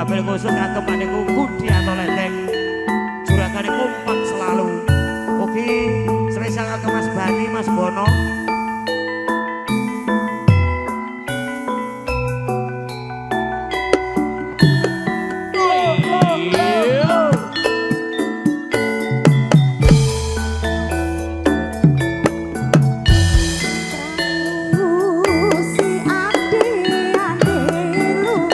Wabil khusus kagem adikku Kudianto Ledeng. Juragane kompak selalu. Oke, spesial kagem Mas Bani, Mas Bono. Si ade ade lumut.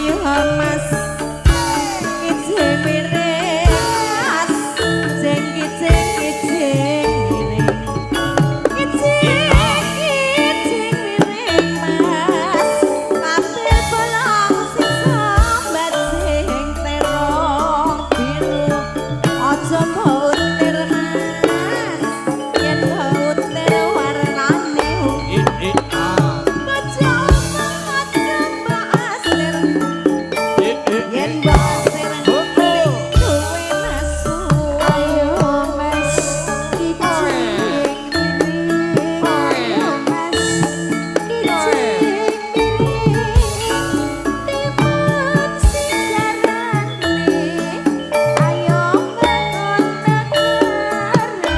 Ayo Mas kijing miring Mas jeng kijing kijing miring kijing kijing miring Mas kabeh bolong sisa bajing terong biru aja bautir Mas yen bautir warnane aja aja mbak asir yen basir sing duwe nasu. Ayo Mas kijing miring, ayo Mas kijing miring, timun sigarane, ayo bangun negarane.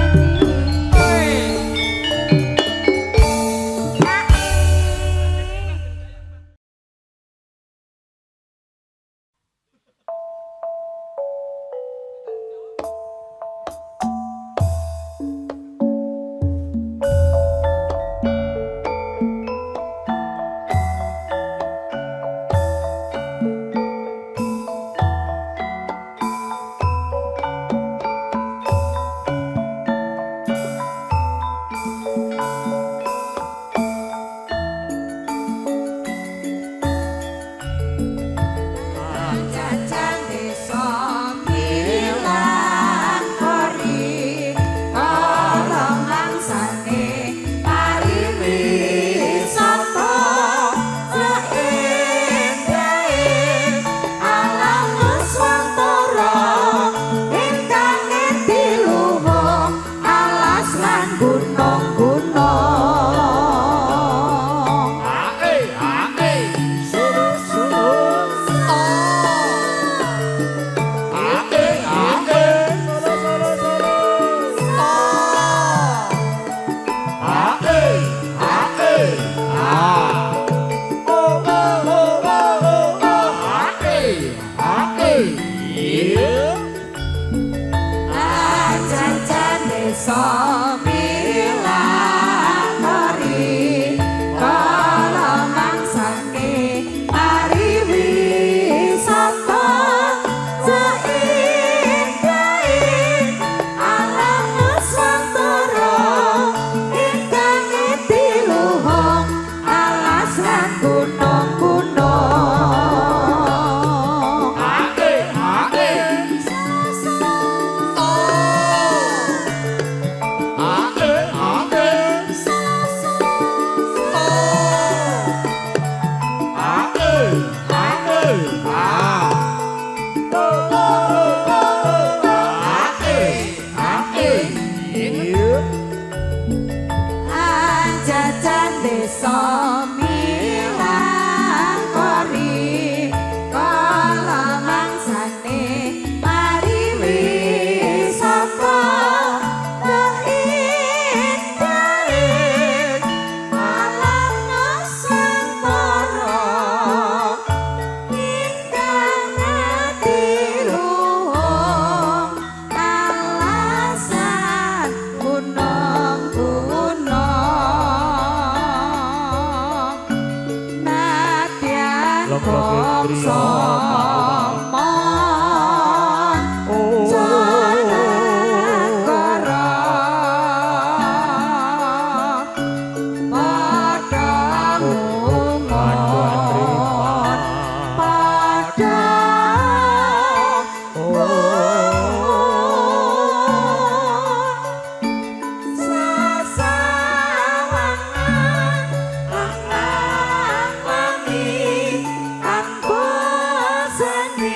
Jajan desa milang kori kala mangsane pariwisata saendahe alam nuswantara ingkang ediluhung alas lan gunung-gunung. Jajan desa milang kori kala mangsane pariwisata saendahe alam nuswantara ingkang ediluhung alas lan gunung-gunung. Jajan desa milang kori kala mangsane pariwisata saendahe alam nusantara ingkang adiluhung alasan gunung-gunung nadyan bangsa mon Janagara padha ngumun padha ngumun sasawangan angan wangi tanpa seni.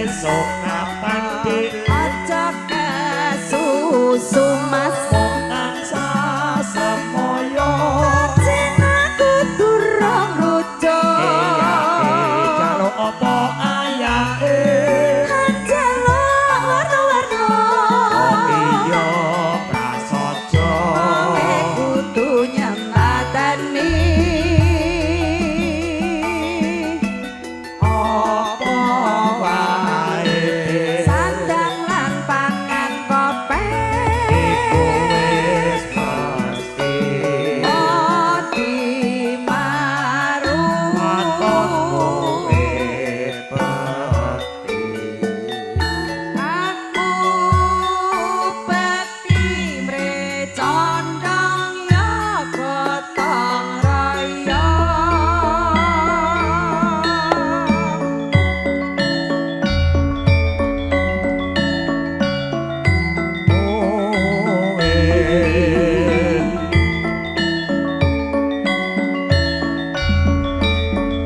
Besok kapan dik Aja kesusu Mas tansah semoyo. Kajen aku durung rujuk. Jaluk apa ayake? Jaluk warna-warna. Oh iya prasaja. Kowe kudu nyembatani. Apa wae Sandang lan pangan kope. Iku wis mesti. Odi maru. Waton kowe bekti. Aku bekti mrecondong ya gotong royong. Kowe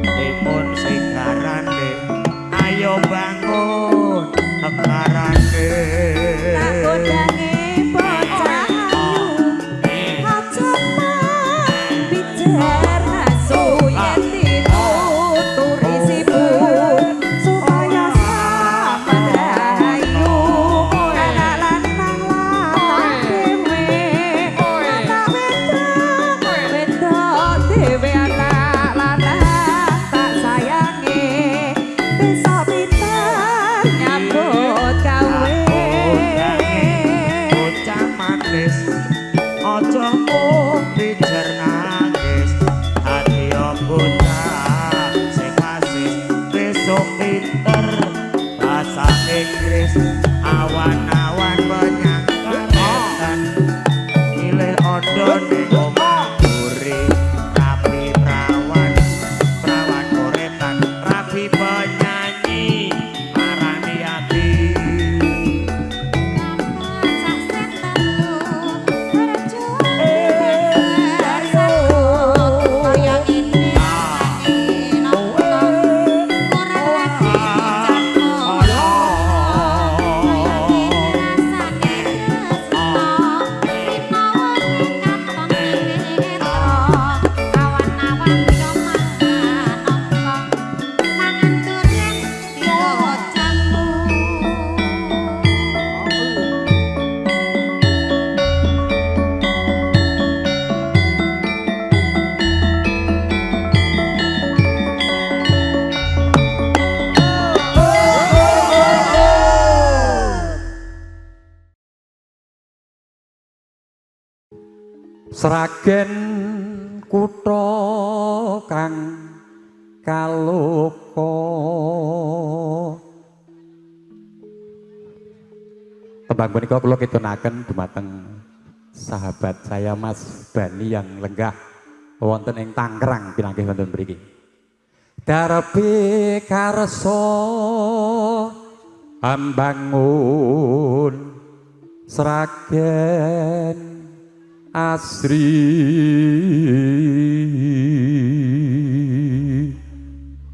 Timun sigarane ayo bangun negarane. Tak kondange bocah ayu aja pijer asu yen dituturi sibuk supaya sampeyan rahayu anak lanang lanang dhewe anak wedok wedok dhewe anak lanang tak sayangi besok pinter nyambut gawe. Bocah manis aja mung pijer nangis ati bocah sing wasis besok pinter bahasa Inggris awan-awan menyang karetan milih ondo ning omah buri rapi prawan prawan koretan rapi penyanyi marani ati. Sragen kutha kang kaloka. Tembang punika kula kitunaken dumateng sahabat saya Mas Bani yang lenggah wonten ing Tangerang pinanggih wonten mriki. Darbi karsa ambangun Sragen asri.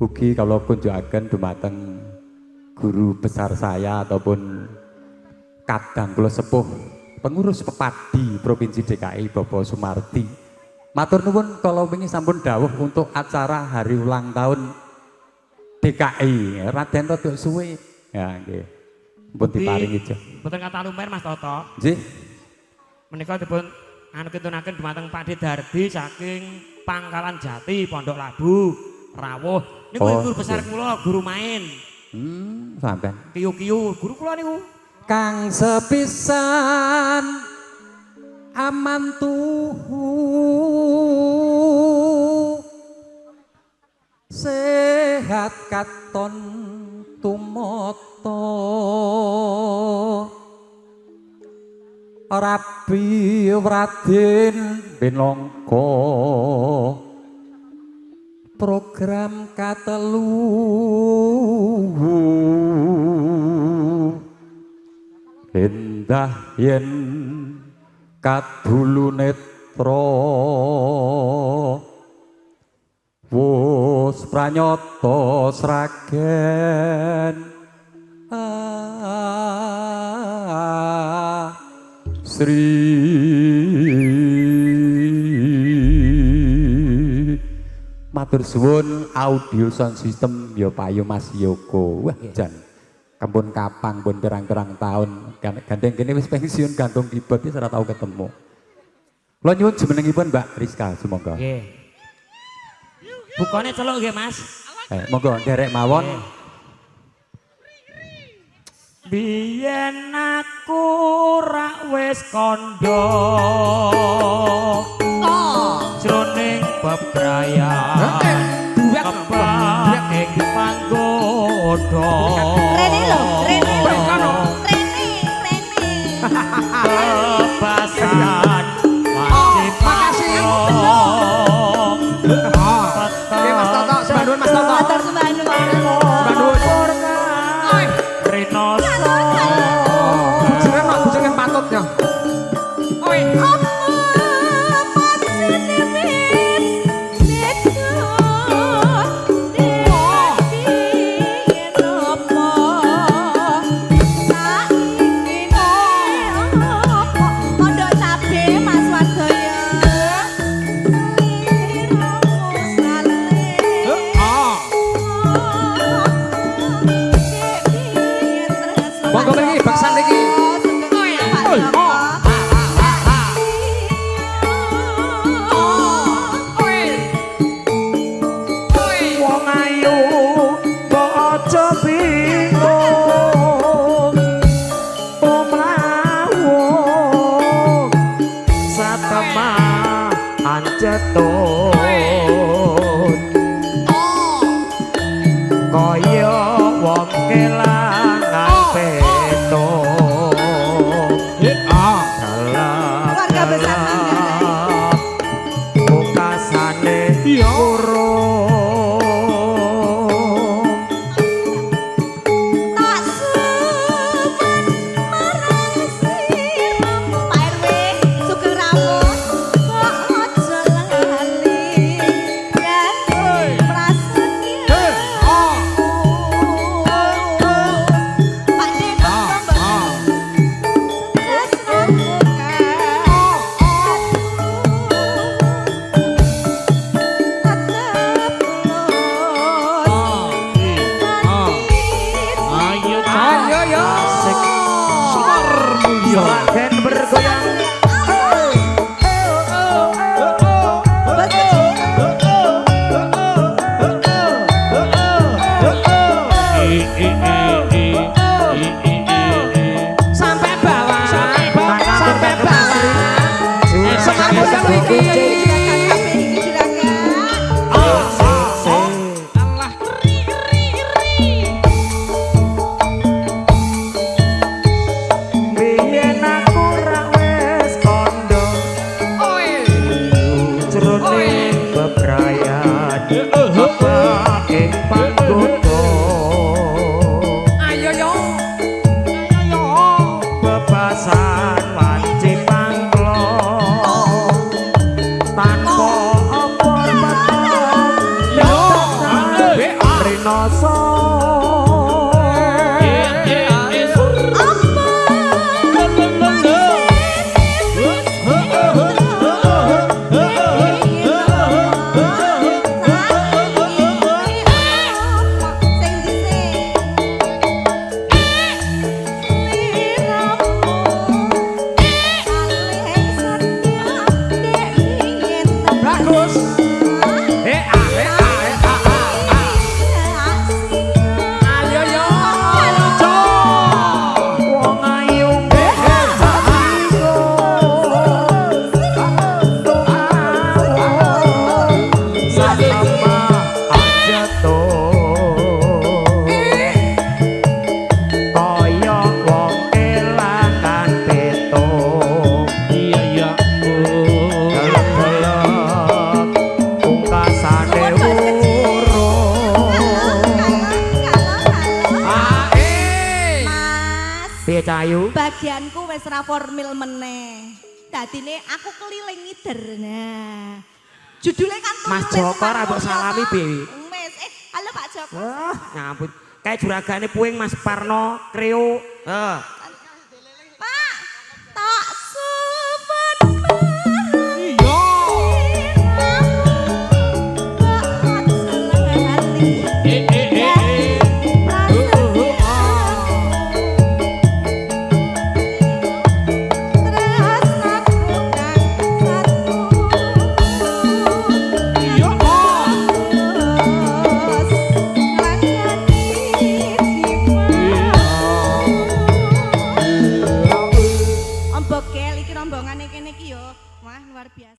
Ugi kawula kunjukaken dumateng guru besar saya ataupun kadang kula sepuh pengurus Pepadi Provinsi DKI Bapak Sumardi. Matur nuwun kala wingi sampun dawuh untuk acara hari ulang tahun DKI. Raden rada suwe. Ya nggih. Mpun diparingi aja. Mboten kata lumer Mas Toto. Nggih. Menika dipun anu kintunaken dumateng Pak Dardi saking Pangkalan Jati Pondok Labu rawuh. Niku Oh, guru besar nggih. kula, guru main. Sampean. Kiyu-kiyu guru kula niku. Kang sepisan aman tuhu sehat katon tumata rabi wradin binangka program katelu endah yen kadulu netra wus pranyata Sragen Sri matur suwun audio sound system ya payu Mas Yoko. Wah jan kampun kapang pun pirang-pirang tahun gandeng kene wis pensiun gantung keyboard iki ora tau ketemu. Kula nyuwun jumenengipun Mbak Rizka sumangga. Nggih. Bukane celuk nggih, Mas. Monggo nderek mawon. Biyen aku rak wis kandha jroning bebrayan kebak ing panggoda. Rene lho, rene lho. Rene, rene. Bebasan wajib. Makasih. Oke Mas Toto, sembah nuwun Mas Toto. Matur sembah nuwun. Sembah nuwun. Rino. Jenengan mak jenengan patut ya. Oi. Apa maksudnya wis beda dhewe apa saiki apa pondok cabe Mas Wardoyo sliramu saleh. Oh. Monggo mriki baksan niki. Wong ayu kok aja bingung tumlawu satemah ancetut kaya wong kelangan petuk. Keluarga besar Manggarai. Pungkasane urung. Tak suwun marang siramu Pak RW sugeng rawuh kok aja lali ganti prasetyo Pak Deno Ayo Ayo yo. Asik. Sragen bergoyang. Sampai bawah. Sampai bawah. Semar mulya mriki. Allah. Biyen aku ra wis kandha jroning bebrayan kebak ing panggoda. Ayo yo. Bebasan wanci pangklong tanpa apa petok rinoso. Bagus. Eh ah eh ah eh ah ah. Ayo yo. Wong ayu sama aja kaya wong kelangan petuk. Iya iya. Delok-delok pungkasane urung. Ah eh. Mas, Piye Cahayu? bagianku wis ra formil meneh. Dadine aku keliling ngider. Nah. Judule kan Mas Tuyule Joko Semar ra mbok Mulya salami, toh. Bi. Wis, Halo, Pak Joko. Wah, nyampun. Kayak juragane puing Mas Parno, Kreo. Heeh.